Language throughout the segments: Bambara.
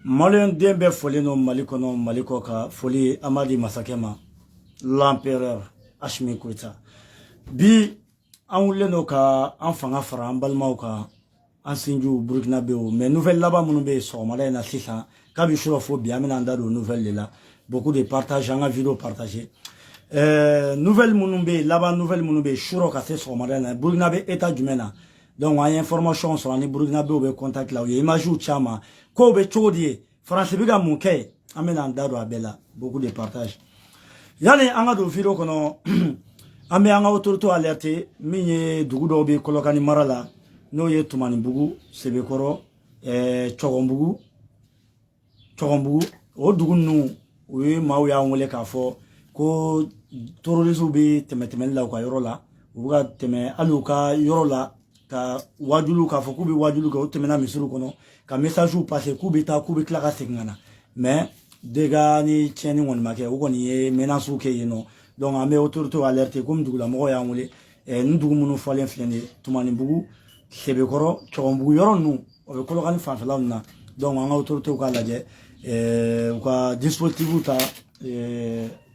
Maliyɛn den bɛɛ folen don Mali kɔnɔ, Mali kɔ ka foli an b'a di masakɛ ma, l'empereur Assimi Goïta. Bi an wulilen don ka an fanga fara an balimaw kan, an sinjiw burukinabew. Mais nouvelle laban minnu bɛ yen sɔgɔmada in na sisan, kabi surɔ fo bi, an bɛna an da don nouvelle de la. Beaucoup de partage, an ka vidéo partager. Nouvelle minnu bɛ yen laban, nouvelle minnu bɛ yen surɔ ka se sɔgɔmada in na, Burukina bɛ état jumɛn na? Donc an ye information sɔrɔ ani burukinabew bɛ contact la, u ye image ci an ma. Kow bɛ cogo di ye? Faransi bɛ ka mun kɛ? An bɛna an da don a bɛɛ la. Beaucoup de partage. Yani an ka don vidéo kɔnɔ, an bɛ an ka autorité alerter. Min ye dugu dɔw bɛ Kɔlɔkani mara la, n'o ye Tumanibugu, Sebekɔrɔ, Cɔgɔnbugu, Cɔgɔnbugu, o dugu ninnu, u ye maaw y'an wele k'a fɔ ko terroristes bɛ tɛmɛ tɛmɛli la u ka yɔrɔ la. U bɛ ka tɛmɛ hali u ka yɔrɔ la ka wajulu, k'a fɔ k'u bɛ wajulu kɛ. U tɛmɛna misiriw kɔnɔ ka message passer k'u bɛ taa, k'u bɛ tila ka segin ka na. Mais dégâts ni tiɲɛni kɔni ma kɛ, u kɔni ye menaces kɛ yen nɔ. Donc an bɛ autorité alerter, komi dugulamɔgɔw y'an wele. Nin dugu minnu fɔlen filɛ nin ye, Tumanibugu, Sebekɔrɔ, Cɔgɔnbugu, yɔrɔ ninnu, o bɛ Kɔlɔkani fanfɛla ninnu na. Donc an ka autorité k'a lajɛ, u ka dispositif ta,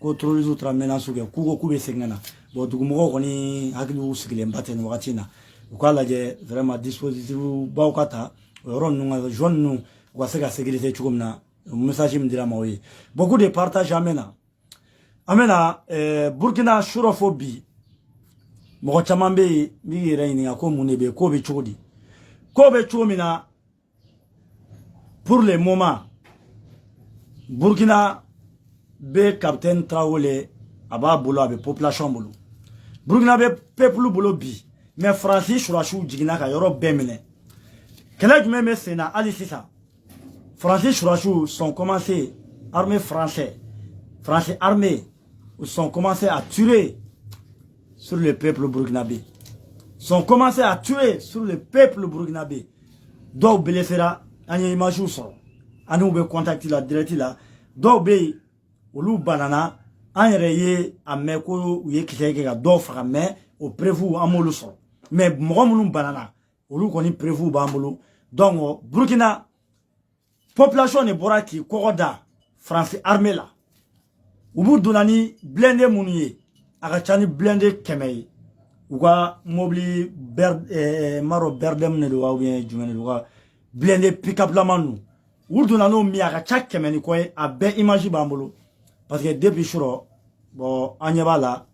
ko terroristes taara menaces kɛ, k'u ko k'u bɛ segin ka na. Bon, dugumɔgɔw kɔni hakiliw sigilenba tɛ nin wagati in na. U k'a lajɛ vraiment, dispositif baw ka ta o yɔrɔ ninnu ka zone ninnu, u ka se ka sécurité cogo min na. Message min dira ma, o ye beaucoup de partage. An bɛ na Burkina, surɔ fo bi, mɔgɔ caman bɛ yen n b'i yɛrɛ ɲininka ko mun de bɛ yen, k'o bɛ cogo di, k'o bɛ cogo min na. Pour le moment, Burkina bɛ capitaine Traoré, a b'a bolo, a bɛ population bolo, Burkina bɛ peuple bolo bi. Mais Faransi surasiw jiginna ka yɔrɔ bɛɛ minɛ. Kɛlɛ jumɛn bɛ sen na hali sisan? Faransi surasiw sont commencé, armée français, français armée, sont commencé à tirer sur le peuple burkinabé, sont commencé à tuer sur le peuple burkinabé. Dɔw blessera, an ye image sɔrɔ, an n'u bɛ contact la direct la. Dɔw bɛ yen, olu banana. An yɛrɛ ye a mɛn ko u ye kisɛ kɛ ka dɔw faga, mais o preuve an m'olu sɔrɔ. Mais mɔgɔ minnu banana, olu kɔni preuve b'an bolo. Donc Burkina population de bɔra k'i kɔgɔ da Faransi armée la. U b'u donna ni blindé minnu ye, a ka ca ni blindé 100 ye. U ka mobili ber m'a dɔn BRDM de don wa, ou bien jumɛn de don, u ka blindé pick-up lama ninnu, u donna n'o min ye, a ka ca 100 ni kɔ ye. A bɛɛ image b'an bolo, parce que depuis surɔ, bon, an ɲɛ b'a la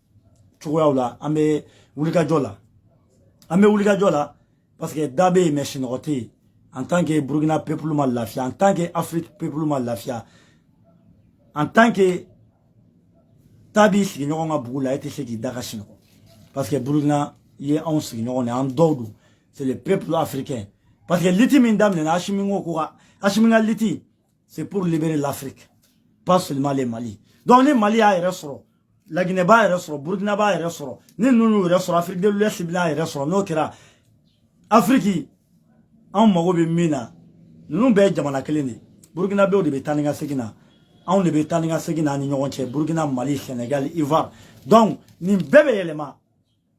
cogoyaw la. An bɛ wulikajɔ la, an bɛ wulikajɔ la, parce que da bɛ yen, mais sinɔgɔ tɛ yen. En tant que Burkina peuple ma lafiya, en tant que Afrique peuple ma lafiya, en tant que taa b'i sigiɲɔgɔn ka bugu la, e tɛ se k'i da ka sinɔgɔ, parce que Burkina ye anw sigiɲɔgɔn de ye, an dɔw don, c'est le peuple africain. Parce que lutte min daminɛna, Assimi ko ka Assimi ka lutte, c'est pour libérer l'Afrique, pas seulement le Mali. Donc ni Mali y'a yɛrɛ sɔrɔ, Laginɛ b'a yɛrɛ sɔrɔ, Burkina b'a yɛrɛ sɔrɔ, ni ninnu y'u yɛrɛ sɔrɔ, Afrique de l'Ouest b'a yɛrɛ sɔrɔ. N'o kɛra, Afrique anw mago bɛ min na, ninnu bɛɛ ye jamana kelen de ye. Burkinabéw de bɛ taa ni ka segin na, anw de bɛ taa ni ka segin na ni ɲɔgɔn cɛ, Burkina, Mali, Sénégal, Ivoire. Donc nin bɛɛ bɛ yɛlɛma.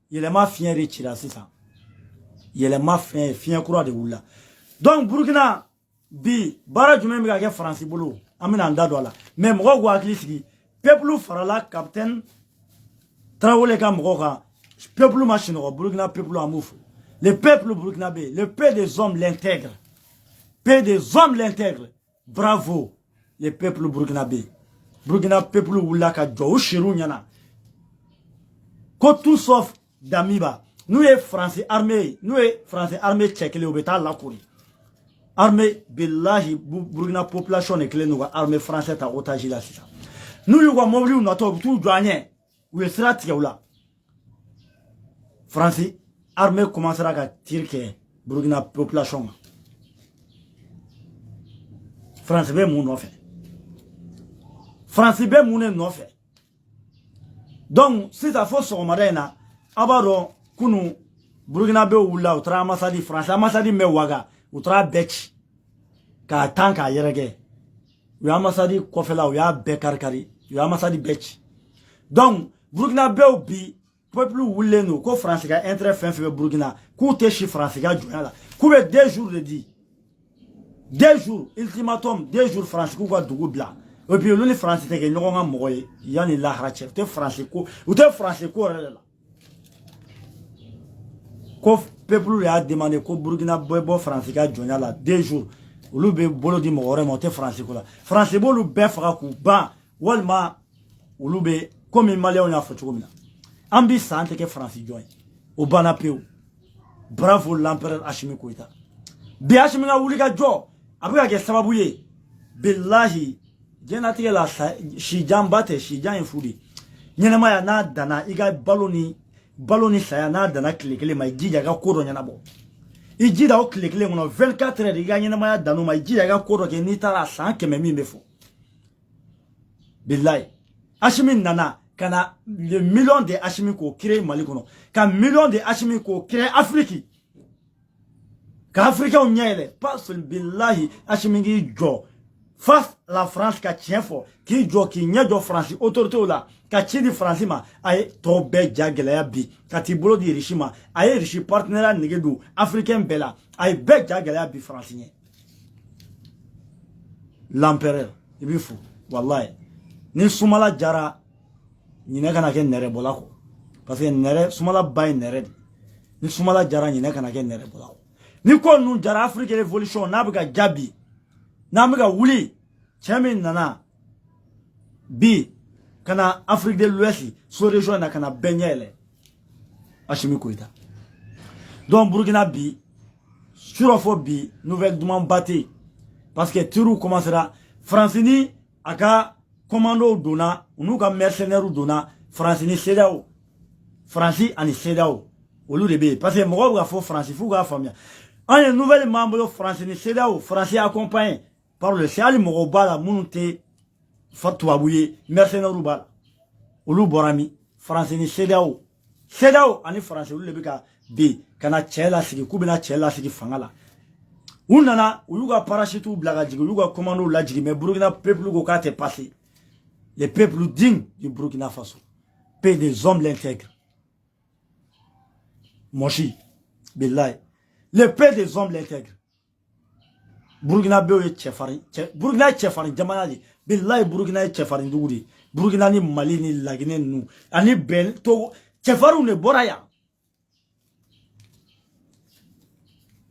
Yɛlɛma fiɲɛ de cira sisan, yɛlɛma fiɲɛ, fiɲɛ kura de wulila. Donc Burkina bi, baara jumɛn bɛ ka kɛ Faransi bolo? An bɛna an da don a la. Mais mɔgɔw k'u hakili sigi, peuple farala capitaine Traoré ka mɔgɔw kan. Peuple ma sunɔgɔ. Burkina peuple, an b'u fo. Le peuple burkinabé, le peuple des hommes l'intègre, peuple des hommes l'intègre. Bravo le peuple burkinabé. Burkina peuple wulila ka jɔ u siriw ɲɛna ko tout sauf Damiba. N'u ye Faransi armée ye, n'u ye Faransi armée cɛ kelen, u bɛ taa lakori armée. Bilahi, Burkina population de kelen n'u ka armée français ta otage la sisan. N'u y'u ka mobiliw natɔ, u bɛ t'u jɔ an ɲɛ, u ye sira tigɛ u la. Faransi armée commencera ka tir kɛ Burkina population ma. Faransi bɛ mun nɔfɛ? Faransi bɛ mun de nɔfɛ? Donc sisan fo sɔgɔmada in na, aw b'a dɔn, kunu burukinabew wulila, u taara ambassade, Faransi ambassade min bɛ Waga, u taara bɛɛ ci k'a tan k'a yɛrɛkɛ. U ye ambassade kɔfɛla, u y'a bɛɛ kari kari, u ye ambassade bɛɛ ci. Donc burukinabew bi, peuple wulilen don ko Faransi ka intérêt fɛn fɛn bɛ Burukina, k'u tɛ si Faransi ka jɔnya la, k'u bɛ 2 jours de di. 2 jours, ultimatum 2 jours, Faransi k'u ka dugu bila. Et puis olu ni Faransi tɛ kɛ ɲɔgɔn ka mɔgɔ ye yanni lahara cɛ. U tɛ Faransi ko, u tɛ Faransi ko yɛrɛ de la. Ko peuple de y'a demandé ko Burukina bɛ bɔ Faransi ka jɔnya la 2 jours, olu bɛ bolo di mɔgɔ wɛrɛ ma. O tɛ Faransi ko la. Faransi b'olu bɛɛ faga k'u ban, walima olu bɛ komi Maliyɛnw y'a fɔ cogo min na, an bi san tɛ kɛ Faransi jɔn ye. O banna pewu. Bravo l'empereur Assimi Goïta. Bi Assimi ka wuli ka jɔ, a bɛ ka kɛ sababu ye. Bilahi, diɲɛlatigɛ la, sijanba tɛ, sijan ye fu de. Ɲɛnɛmaya n'a danna i ka balo ni balo ni saya n'a danna tile kelen ma, i jija i ka ko dɔ ɲɛnabɔ. I jija o tile kelen kɔnɔ, 24 heures, i ka ɲɛnɛmaya dan'o ma. I jija i ka ko dɔ kɛ n'i taara san 100 min bɛ fɔ. Bilahi, Assimi nana ka na le million de Assimi k'o créer Mali kɔnɔ, ka million de Assimi k'o créer Afrique, ka Africains ɲɛ yɛlɛ. Parce que bilahi, Assimi k'i jɔ face la France ka tiɲɛ fɔ, k'i jɔ k'i ɲɛ jɔ Faransi autorités la, ka ci di Faransi ma, a ye tɔw bɛɛ ja gɛlɛya bi ka t'i bolo di Russie ma. A ye Russie partenariat nege don africain bɛɛ la. A ye bɛɛ ja gɛlɛya bi Faransi ɲɛ. L'empereur, i b'i fo wallahi. Ni sumala jara, ɲinɛ kana kɛ nɛrɛbɔla kɔ, parce que nɛrɛ sumala ba ye nɛrɛ de. Ni sumala jara, ɲinɛ kana kɛ nɛrɛbɔla kɔ. Ni ko ninnu jara, Afrique révolution n'a bɛ ka ja bi, n'an bɛ ka wuli, cɛ min nana bi ka na Afrique de l'Ouest sous région na ka na bɛɛ ɲɛ yɛlɛ, Assimi Goïta. Donc Burukina bi surɔ fɔ bi, nouvelle dumanba tɛ yen, parce que teriw commencera. Faransi ni a ka commandow donna, u n'u ka mercenaires donna. Faransi ni CEDEAO, Faransi ani CEDEAO, olu de bɛ yen, parce que mɔgɔw bɛ ka fɔ Faransi f'u k'a faamuya. An ye nouvelle m'an bolo, Faransi ni CEDEAO, Faransi accompagné par le hali mɔgɔw b'a la minnu tɛ fa tubabu ye, mercenaires b'a la. Olu bɔra min? Faransi ni CEDEAO, CEDEAO ani Faransi, olu de bɛ ka bi ka na cɛ lasigi, k'u bɛna cɛ lasigi fanga la. U nana, u y'u ka parachutes bila ka jigin, u y'u ka commandos lajigin, mais Burukina peuple ko k'a tɛ passer. Les peuples dignes du Burkina Faso, pays des hommes intègres, Moshi billahi, le pays des hommes intègres. Burukina bɛɛ ye cɛfarin cɛ. Burukina ye cɛfarin jamana de. Billahi, Burukina ye cɛfarin dugu de. Burukina ni Mali ni Laginɛ ninnu ani bɛn Togo, cɛfarinw de bɔra yan.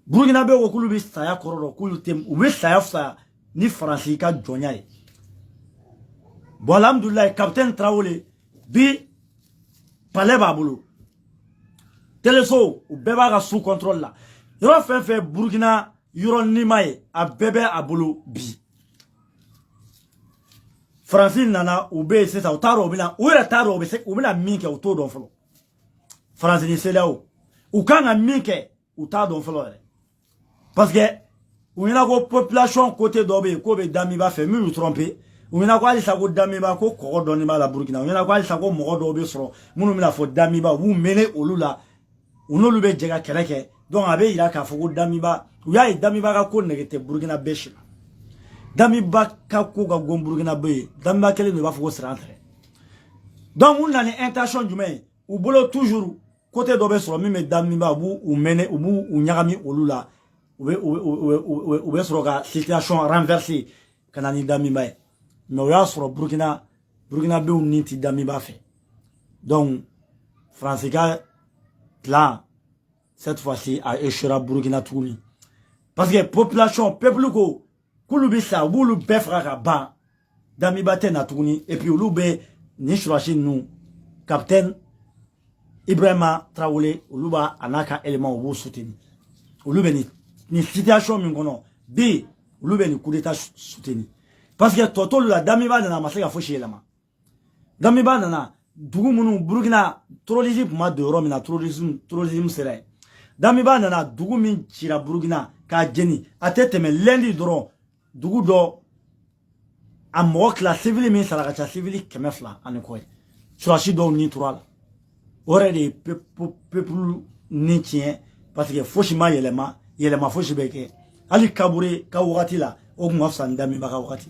Burukina bɛ ko k'olu bɛ saya kɔrɔ dɔn, k'olu tɛ, u bɛ saya fisaya ni Faransi ka jɔnya ye. Bon, alhamdulilayi, capitaine Traoré bi palais b'a bolo, teleso u bɛɛ b'a ka sous contrôle la. Yɔrɔ fɛn fɛn Burukina yɔrɔ nima ye, a bɛɛ bɛ a bolo bi. Faransi nana, u bɛ yen sisan, u t'a dɔn u bɛna, u yɛrɛ t'a dɔn u bɛ se, u bɛna min kɛ, u t'o dɔn fɔlɔ. Faransi ni CEDEAO, u kan ka min kɛ, u t'a dɔn fɔlɔ yɛrɛ, parce que u ɲɛna ko population côté dɔ bɛ yen k'o bɛ Damiba fɛ. Min y'u tromper, u ɲɛna ko halisa ko Damiba ko kɔgɔ dɔɔni b'a la Burukina. U ɲɛna ko halisa ko mɔgɔ dɔw bɛ sɔrɔ minnu bɛna fɔ Damiba, u b'u mene olu la, u n'olu bɛ jɛ ka kɛlɛ kɛ. Donc a bɛ yira k'a fɔ ko Damiba, u y'a ye Damiba ka ko nege tɛ Burukina bɛɛ si la. Damiba ka ko ka gon Burukina bɛ yen. Damiba kelen don, i b'a fɔ ko siran tɛ. Donc u nana ni intention jumɛn ye? U bolo toujours côté dɔ bɛ sɔrɔ min bɛ Damiba, u b'u u mɛnɛ, u b'u u ɲagami olu la, u bɛ sɔrɔ ka situation renverser ka na ni Damiba ye. Mais o y'a sɔrɔ Burukina, Burukinabew ni ti Damiba fɛ. Donc Faransi ka plan cette fois-ci a échoué Burukina tuguni, parce que population, peuple ko k'olu bɛ sa, u b'olu bɛɛ faga ka ban, Damiba tɛ na tuguni. Et puis olu bɛ nin surasi ninnu, capitaine Ibrahima Traoré, olu b'a a n'a ka élément, u b'o soutenir. Olu bɛ nin situation min kɔnɔ bi, olu bɛ nin coup d'état soutenir, parce que tɔ t'olu la. Damiba nana, a ma se ka fosi yɛlɛma. Damiba nana dugu minnu, Burukina terrorisme tun ma don yɔrɔ min na, terrorisme sera yen. Damiba nana, dugu min cira Burukina k'a jeni, a tɛ tɛmɛ lundi dɔrɔn, dugu dɔ a mɔgɔ tila, civil min sara ka ca civil 200 ani kɔ ye. Surasi dɔw ni tora la, o yɛrɛ de ye peuple ni tiɲɛ, parce que fosi ma yɛlɛma, yɛlɛma fosi bɛ kɛ. Hali Kabure ka wagati la, o tun ka fisa ni Damiba ka wagati.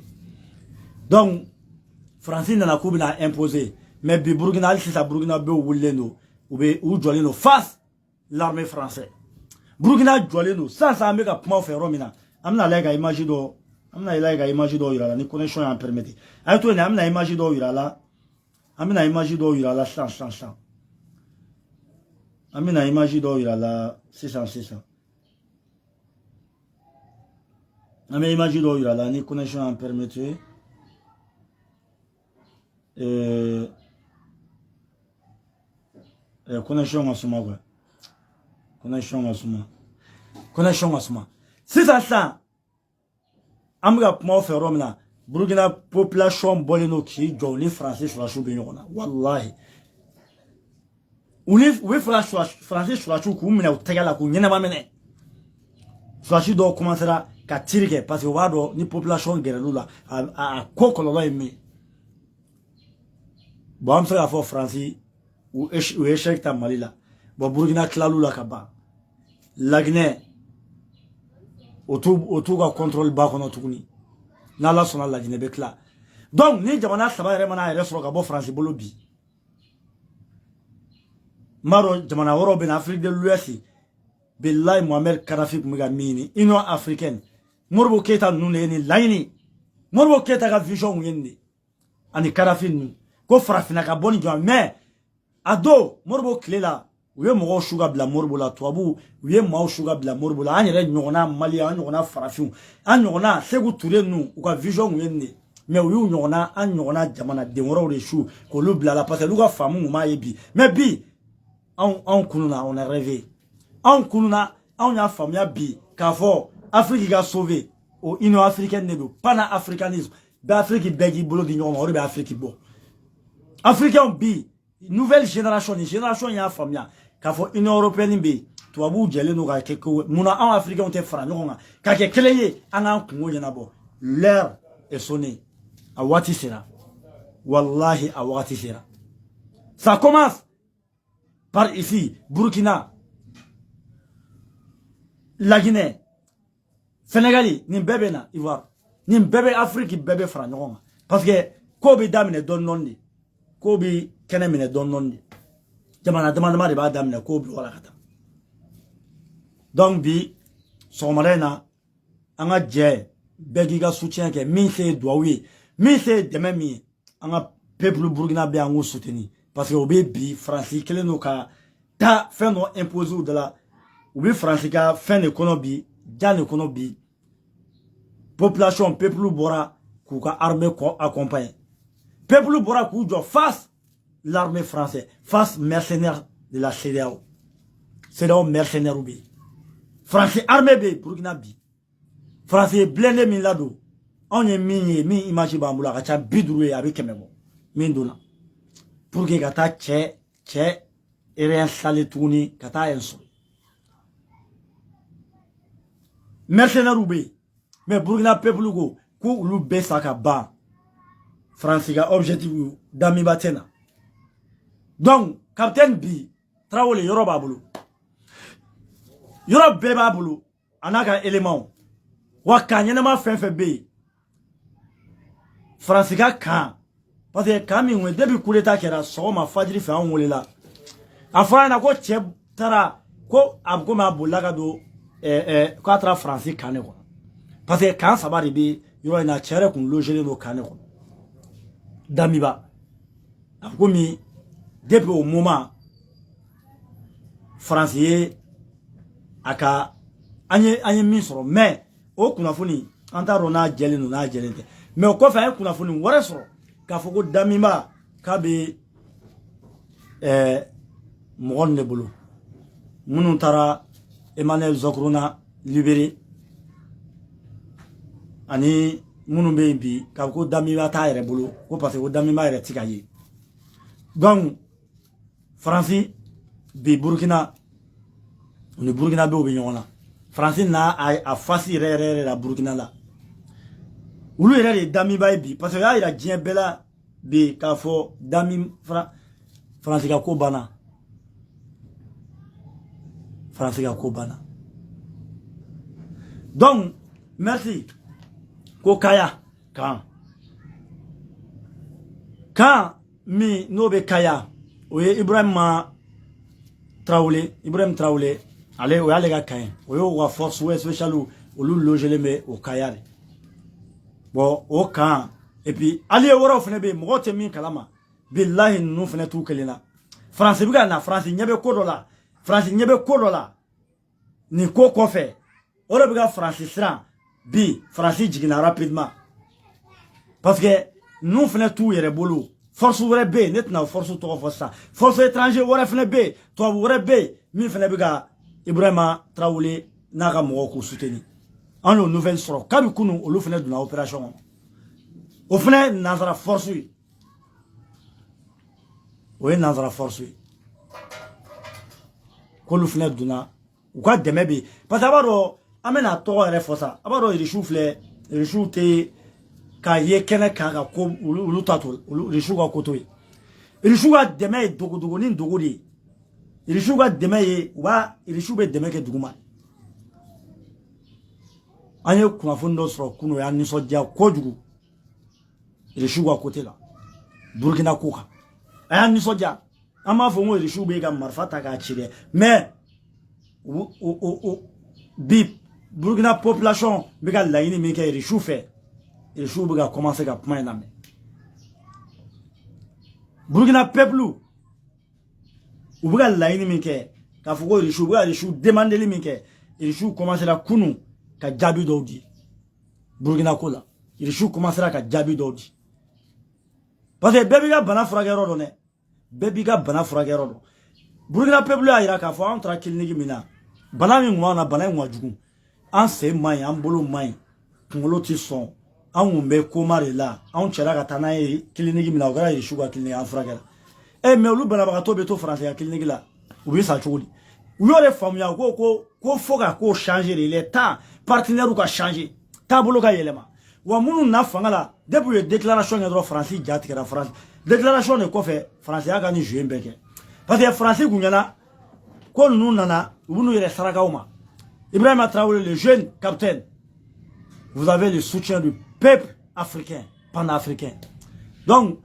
Donc Faransi nana k'u bɛna imposer, mais bi Burukina, hali sisan Burukina bɛɛ wulilen don, u bɛ u jɔlen don face l'armée française. Burukina jɔlen don sisan sisan, an bɛ ka kuma fɛ yɔrɔ min na, An bɛna lajɛ ka image dɔ, an bɛna lajɛ ka image dɔw yira la ni connexion y'an permettre. A ye to yen, an bɛna image dɔw yira la, an bɛna image dɔw yira la sisan sisan sisan. An bɛna image dɔw yira la sisan sisan. An bɛ image dɔw yira la ni connexion y'an permettre. Connexion ka suma quoi. Connexion ka suma. Connexion ka suma. Sisan sisan, an bɛ ka kuma aw fɛ yɔrɔ min na, Burukina population bɔlen don k'i jɔ, u ni Faransi sɔrɔdasiw bɛ ɲɔgɔn na. Walahi, u ni u bɛ fɛ ka Faransi sɔrɔdasiw k'u minɛ u tɛgɛ la, k'u ɲɛnama minɛ. Sɔrɔdasi dɔw commencera ka tir kɛ parce que u b'a dɔn ni population gɛrɛl'u la, a ko kɔlɔlɔ ye min ye. Bon, an bɛ se k'a fɔ Faransi u ye échec ta Mali la. Bon, Burukina tilal'u la ka ban. Laginɛ, o t'u ka contrôle ba kɔnɔ tuguni. N'Ala sɔnna, Laginɛ bɛ tila. Donc ni jamana saba yɛrɛ mana a yɛrɛ sɔrɔ ka bɔ Faransi bolo bi, n b'a dɔn jamana wɛrɛw bɛ na Afrique de l'Ouest. Bilahi, Mohamed Kadhafi tun bɛ ka min ɲini, Union africaine, Modibo Keyita ninnu de ye nin laɲini. Modibo Keyita ka vision tun ye nin de ani Kadhafi ninnu, ko farafinna ka bɔ nin jɔn. Mais a don Modibo tile la, u ye mɔgɔw su ka bila Modibo la. Tubabuw, u ye maaw su ka bila Modibo la. An yɛrɛ ɲɔgɔnna Maliyɛn, an ɲɔgɔnna farafinw, an ɲɔgɔnna Seku Ture ninnu, u ka vision tun ye nin de. Mais u y'u ɲɔgɔnna, an ɲɔgɔnna jamanaden wɛrɛw de su k'olu bila la, parce que olu ka faamu tun m'a ye bi. Mais bi, anw kununa, on a rêvé. Anw kununa, anw y'a faamuya bi k'a fɔ Afrique ka sauver, o Union africaine de don, panafricanisme bɛɛ. Afrique bɛɛ k'i bolo di ɲɔgɔn ma, o de bɛ Afrique bɔ. Africain bi, nouvelle génération, ni génération y'a faamuya k'a fɔ Union européenne bɛ yen, tubabuw jɛlen don ka kɛ ko munna anw Africains tɛ fara ɲɔgɔn kan ka kɛ kelen ye, an k'an kungo ɲɛnabɔ. L'heure est sonnée, a waati sera, wallahi, a waati sera. Ça commence par ici, Burkina, La Guinée, Sénégal, nin bɛɛ bɛ na Ivoire, nin bɛɛ bɛ Afrique, bɛɛ bɛ fara ɲɔgɔn kan, parce que ko bɛ daminɛ dɔɔni dɔɔni de, ko bɛ kɛnɛ minɛ dɔɔni dɔɔni de, jamana dama dama de b'a daminɛ, ko bɛ wala ka taa. Donc bi sɔgɔmada in na, an ka jɛ bɛɛ k'i ka soutien kɛ, min se ye duwawu ye, min se ye dɛmɛ min ye, an ka peuple burukina bɛ, an k'o soutenir, parce que o bɛ bi Faransi kelen don ka taa fɛn dɔ imposer u da la. U bɛ Faransi ka fɛn de kɔnɔ bi, jan de kɔnɔ bi. Population, peuple bɔra k'u ka armée accompagner, peuple bɔra k'u jɔ face l'armée française, face mercenaires de la CEDEAO. CEDEAO mercenaires bɛ yen, Faransi armée bɛ yen Burukina bi. Faransi ye blindé min ladon, anw ye min ye, min image b'an bolo, a ka ca 50 ye, a bɛ 100 bɔ min donna pour que ka taa cɛ réinstaller tuguni, ka taa yen sɔrɔ mercenaires bɛ yen. Mais Burukina peuple ko ko olu bɛɛ sa ka ban. Faransi ka objectif Damiba tɛ na. Donc capitaine bi Tarawele, yɔrɔ b'a bolo, yɔrɔ bɛɛ b'a bolo, a n'a ka éléments wa kan ɲɛnama fɛn fɛn bɛ yen Faransi ka kan, parce que kan min kun depuis coup d'état kɛra sɔgɔma fajiri fɛ, anw welela, a fɔra ɲɛna ko cɛ taara, ko a bɛ komi a bolila ka don, k'a taara Faransi kan de kɔnɔ, parce que kan saba de bɛ yɔrɔ in na. Cɛ yɛrɛ kun logelen don kan de kɔnɔ Damiba. A bɛ komi depuis au moment Faransi ye a ka, an ye min sɔrɔ, mais o kunnafoni, an t'a dɔn n'a jɛlen don, n'a jɛlen tɛ. Mais o kɔfɛ, an ye kunnafoni wɛrɛ sɔrɔ k'a fɔ ko Damiba k'a bɛ mɔgɔ ninnu de bolo minnu taara Emmanuel Zokrona libéré, ani minnu bɛ yen bi, k'a fɔ ko Damiba t'a yɛrɛ bolo, ko parce que ko Damiba yɛrɛ ti ka ye. Donc Faransi bi, Burukina, u ni Burukina bɛɛ bɛ ɲɔgɔn na. Faransi n'a a fasi yɛrɛ yɛrɛ yɛrɛ la Burukina la, olu yɛrɛ de ye Damiba ye bi, parce que o y'a yira diɲɛ bɛɛ la bi k'a fɔ Dami Faransi ka ko banna, Faransi ka ko banna. Donc merci ko Kaya kan kan min n'o bɛ Kaya, o ye Ibrahima Traoré. Ibrahim Traoré, ale o y'ale ka kan ye, o y'o ka force spéciale Olu logelen bɛ o Kaya de. Bon, o kan, et puis allié wɛrɛw fana bɛ yen, mɔgɔw tɛ min kalama. Bilahi, ninnu fana t'u kelen na. Faransi bɛ ka na, Faransi ɲɛ bɛ ko dɔ la, Faransi ɲɛ bɛ ko dɔ la nin ko kɔfɛ. O de bɛ ka Faransi siran bi. Faransi jiginna rapidement parce que ninnu fana t'u yɛrɛ bolo. Force wɛrɛ bɛ yen, ne tɛna force tɔgɔ fɔ sisan. Force étranger wɛrɛ fana bɛ yen, tubabu wɛrɛ bɛ yen min fana bɛ ka Ibrahima Traoré n'a ka mɔgɔw k'u soutenir. An y'o nouvelle sɔrɔ kabi kunun. Olu fana donna opération kɔnɔ. O fana ye nanzara force ye, o ye nanzara force ye k'olu fana donna. U ka dɛmɛ bɛ yen parce que a b'a dɔn, an bɛna tɔgɔ yɛrɛ fɔ sa. A b'a dɔn, irisiw filɛ, irisiw tɛ k'a ye kɛnɛ kan ka ko olu ta to olu. Irisiw ka ko to yen. Irisiw ka dɛmɛ ye dogodogo ni dogo de ye. Irisiw ka dɛmɛ ye, u b'a, irisiw bɛ dɛmɛ kɛ duguma. An ye kunnafoni dɔ sɔrɔ kunun, o y'an nisɔndiya kojugu. Irisiw ka côté la, Burukina ko kan, a y'an nisɔndiya. An b'a fɔ ko irisiw bɛ ka marifa ta k'a ci dɛ, mais o bi Burukina population bɛ ka laɲini min kɛ irisiw fɛ, irisiw bɛ ka commencer ka kuma in lamɛn. Burukina peuple, u bɛ ka laɲini min kɛ, k'a fɔ ko irisiw bɛ ka irisiw demandeli min kɛ, irisiw commencera kunun ka jaabi dɔw di Burukina ko la. Irisiw commencera ka jaabi dɔw di parce que bɛɛ b'i ka bana furakɛ yɔrɔ dɔn dɛ, bɛɛ b'i ka bana furakɛ yɔrɔ dɔn. Burukina peuple y'a yira k'a fɔ anw taara clinique min na, bana min kun b'an na, bana in kun ka jugu. An sen man ɲi, an bolo man ɲi, kunkolo ti sɔn, an kun bɛ coma de la. Anw cɛla ka taa n'a ye clinique min na, o kɛra irisiw ka clinique, an furakɛla. Ɛ, mais olu banabagatɔ bɛ to Faransi ka clinique la, u bɛ sa cogo di? U y'o de faamuya ko fo ka ko changer de. Il est temps partenaire ka changer, taabolo ka yɛlɛma. Wa minnu na fanga la, depuis u ye déclaration kɛ dɔrɔn, Faransi ja tigɛra. Faransi déclaration de kɔfɛ, Faransi y'a ka ni jeu bɛɛ kɛ parce que Faransi kun ɲɛna ko ninnu nana, u b'u yɛrɛ sarakaw ma. Ibrahima Traoré, le jeune capitaine, vous avez le soutien du peuple africain, panafricain. Donc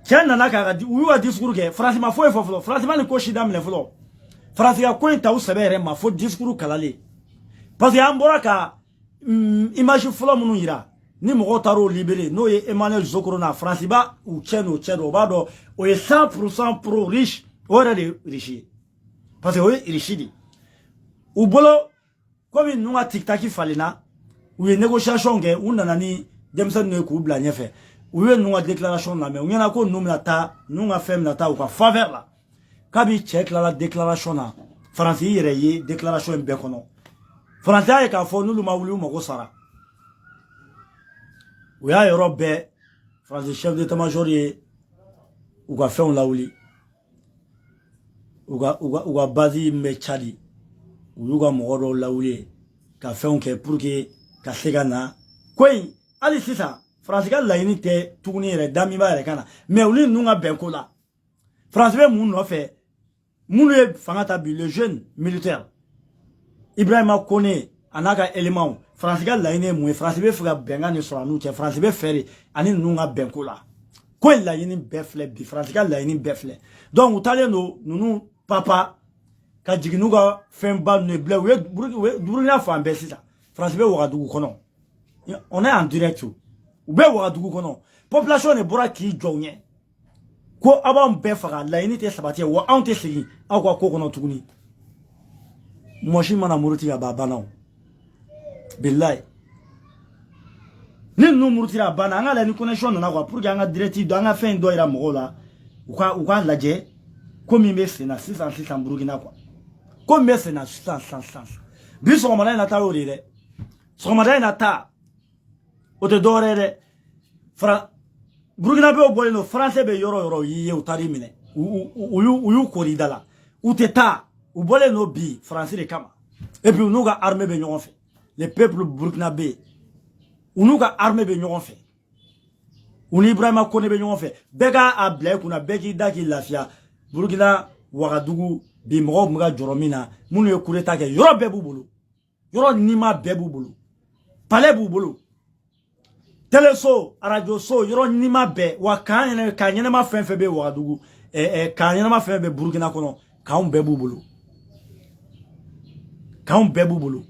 cɛ nana k'a ka, u y'u ka discours kɛ. Faransi ma foyi fɔ fɔlɔ, Faransi ma nin ko si daminɛ fɔlɔ. Faransi ka ko in ta u sɛbɛ yɛrɛ ma fo discours kalalen, parce que an bɔra ka image fɔlɔ minnu yira ni mɔgɔw taar'o libéré, n'o ye Emmanuel Zokoro na. Faransi b'a u cɛ n'o cɛ dɔn, o b'a dɔn o ye 100% pro russe. O yɛrɛ de ye russe ye parce que o ye russe de u bolo. Komi ninnu ka tactique falenna, u ye négociation kɛ, u nana ni denmisɛnninw ye k'u bila ɲɛfɛ. U ye ninnu ka déclaration lamɛn, u ɲɛna ko ninnu bɛna taa, ninnu ka fɛn bɛna taa u ka faveur la. Kabi cɛ tilala déclaration na, Faransi yɛrɛ ye déclaration in bɛɛ kɔnɔ. Faransi y'a ye k'a fɔ n'olu ma wuli, u mago sara. U y'a yɔrɔ bɛɛ, Faransi chef d'état-major ye u ka fɛnw lawuli, u ka base min bɛ Tchad, u y'u ka mɔgɔ dɔw lawuli ka fɛnw kɛ pour que ka se ka na ko in. Hali sisan, Faransi ka laɲini tɛ tuguni yɛrɛ Damiba yɛrɛ ka na, mais olu ninnu ka bɛn ko la. Faransi bɛ mun nɔfɛ? Minnu ye fanga ta bi, le jeune militaire Ibrahima Kone a n'a ka éléments, Faransi ka laɲini ye mun ye? Faransi bɛ fɛ ka bɛnkan de sɔrɔ a n'u cɛ. Faransi bɛ fɛ de ani ninnu ka bɛn ko la. Ko in laɲini bɛɛ filɛ bi, Faransi ka laɲini bɛɛ filɛ. Donc u taalen don ninnu papa ka jigin n'u ka fɛnba ninnu ye bila. U ye Burukina fan bɛɛ sisan. Faransi bɛ Wagadugu kɔnɔ, on est en direct, u bɛ Wagadugu kɔnɔ. Population de bɔra k'i jɔ u ɲɛ ko aw b'anw bɛɛ faga, laɲini tɛ sabati wa anw tɛ segin aw ka ko kɔnɔ tuguni. Mɔgɔ si mana muruti ka ban, a banna. O bilayi, ni ninnu murutira, a banna. An ka lajɛ ni connexion nana quoi, pour que an ka direct dɔ, an ka fɛn dɔ yira mɔgɔw la, u k'a lajɛ ko min bɛ sen na sisan sisan Burukina quoi, ko min bɛ sen na sisan sisan sisan. Bi sɔgɔmada in na ta y'o de ye dɛ. Sɔgɔmada in na ta, o tɛ dɔwɛrɛ ye dɛ. Fara Burukinabew bɔlen don, Faransɛ bɛ yɔrɔ o yɔrɔ y'i ye, u taar'i minɛ, u y'u kori i da la, u tɛ taa. U bɔlen don bi Faransi de kama. Et puis u n'u ka armée bɛ ɲɔgɔn fɛ. Le peuple burkinabé, u n'u ka armée bɛ ɲɔgɔn fɛ, u ni Ibrahima Kone bɛ ɲɔgɔn fɛ. Bɛɛ k'a a bila i kunna, bɛɛ k'i da k'i lafiya. Burukina Wagadugu bi, mɔgɔw tun bɛ ka jɔrɔ min na, minnu ye coup d'état kɛ, yɔrɔ bɛɛ b'u bolo, yɔrɔ nima bɛɛ b'u bolo, palais b'u bolo, teleso, arajo so, yɔrɔ nima bɛɛ. Wa kan ɲɛnɛ, kan ɲɛnɛma fɛn fɛn bɛ Wagadugu, kan ɲɛnɛma fɛn fɛn bɛ Burukina kɔnɔ, kanw bɛɛ b'u bolo, kanw bɛɛ b'u bolo.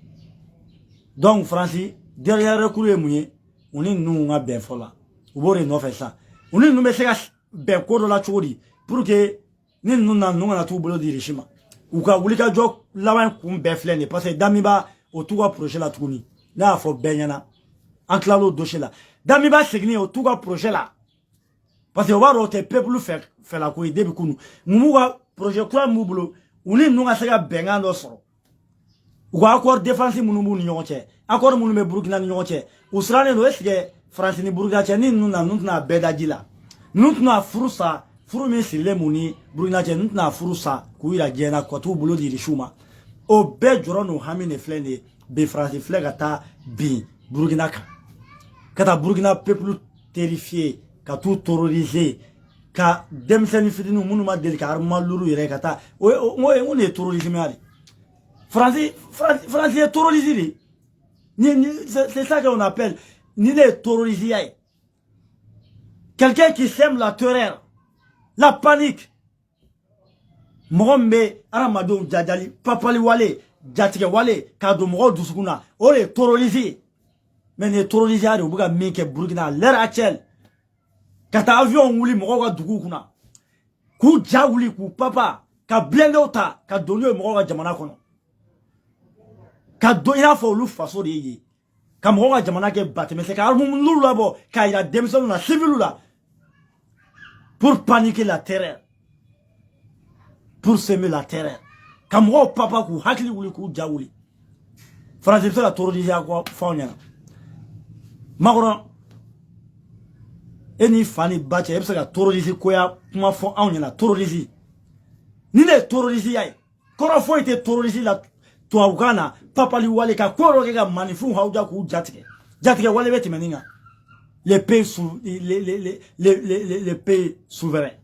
Donc Faransi dernier recours ye mun ye? U ni ninnu ka bɛn fɔ la, u b'o de nɔfɛ sisan. U ni ninnu bɛ se ka bɛn ko dɔ la cogo di pour que ni ninnu na, ninnu kana t'u bolo di Russie ma? U ka wulikajɔ laban kun bɛɛ filɛ nin ye, parce que Damiba o t'u ka projet la tuguni. Ne y'a fɔ bɛɛ ɲɛna, an tilal'o dossier la. Damiba seginni, o t'u ka projet la, parce que o b'a dɔn o tɛ peuple fɛ fɛla ko ye. Depuis kunu, mun b'u ka projet kura min b'u bolo? U ni ninnu ka se ka bɛnkan dɔ sɔrɔ, u ka accord défense minnu b'u ni ɲɔgɔn cɛ, accord minnu bɛ Burukina ni ɲɔgɔn cɛ, u sirannen don. Est ce que Faransi ni Burukina cɛ, ni ninnu na, ninnu tɛna bɛɛ da ji la? Ninnu tɛna furu sa, furu min sirilen mun ni Burukina cɛ, ninnu tɛna furu sa k'u yira diɲɛ na ka t'u bolo di Irisiw ma? O bɛɛ jɔrɔ n'o hami de filɛ nin ye bi. Faransi filɛ ka taa bin Burukina kan, ka taa Burukina peuple terrifier, ka t'u terroriser, ka denmisɛnnin fitininw minnu ma deli ka armement lourd yɛrɛ ka taa. O ye n ko nin ye terrorisme ya de. Faransi ye terroriste de ni, c'est ça qu'on appelle ni ne ye terroriste ye, quelqu'un qui sème la terreur, la panique. Mɔgɔ min bɛ hadamadenw jajali, papali wale, jatigɛ wale k'a don mɔgɔw dusukun na, o de ye terroriste ye. Mais nin ye terroriste ya de, u bɛ ka min kɛ Burukina à l'heure actuelle, ka taa avion wuli mɔgɔw ka duguw kunna, k'u ja wuli, k'u papa, ka blindéw ta ka don n'u ye mɔgɔw ka jamana kɔnɔ, ka don i n'a fɔ olu faso de ye yen, ka mɔgɔw ka jamana kɛ batɛmɛsɛ, ka arme lourd labɔ k'a yira denmisɛnninw na, civiliw la, pour paniquer la terreur, pour semer la terreur, ka mɔgɔw papa, k'u hakili wuli, k'u ja wuli. Faransi bɛ se ka terroriser fɔ anw ɲɛna? Macron, e ni fa ni ba cɛ, e bɛ se ka terroriste koya kuma fɔ anw ɲɛna? Terroriste ni ne ye terroriste ya ye, kɔrɔ foyi tɛ terroriste la tubabukan na. Papali wale, ka ko dɔ kɛ ka maninfinw hawuja, k'u jatigɛ, jatigɛ wale bɛ tɛmɛ nin kan. Les pays sou, les, les, les, les, les, les pays souverains,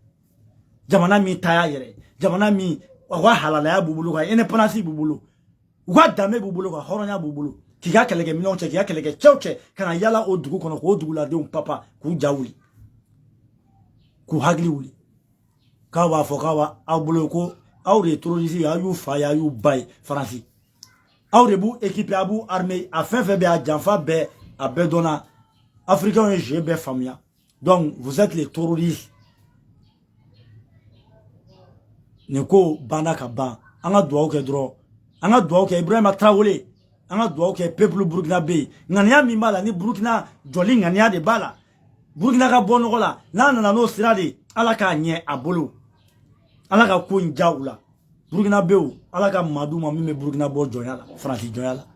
jamana min ta y'a yɛrɛ, jamana min u ka halalaya b'u bolo, ka indépendance b'u bolo, u ka danbe b'u bolo, ka hɔrɔnya b'u bolo, k'i ka kɛlɛkɛminɛnw cɛ, k'i ka kɛlɛkɛcɛw cɛ, ka na yala o dugu kɔnɔ, k'o duguladenw papa, k'u ja wuli, k'u hakili wuli, k'aw b'a fɔ k'aw b'aw bolo ko aw de ye terroriste ye, aw y'u fa ye, aw y'u ba ye. Faransi, aw de b'u équiper, a b'u armé, a fɛn fɛn bɛ, a janfa bɛɛ, a bɛɛ dɔnna. Africains ye jeu bɛɛ faamuya. Donc vous êtes les terroristes. Nin ko banna ka ban. An ka dugawu kɛ dɔrɔn, an ka dugawu kɛ Ibrahima Traoré, an ka dugawu kɛ peuple burkinabé ye. Ŋaniya min b'a la, ni Burukina jɔli ŋaniya de b'a la, Burukina ka bɔ nɔgɔ la, n'a nana n'o sira de, Ala k'a ɲɛ a bolo, Ala ka ko in ja u la. Burkinabéw, Ala ka maa d'u ma min bɛ Burukina bɔ jɔnya la, Faransi jɔnya la.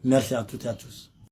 Merci à toutes et à tous.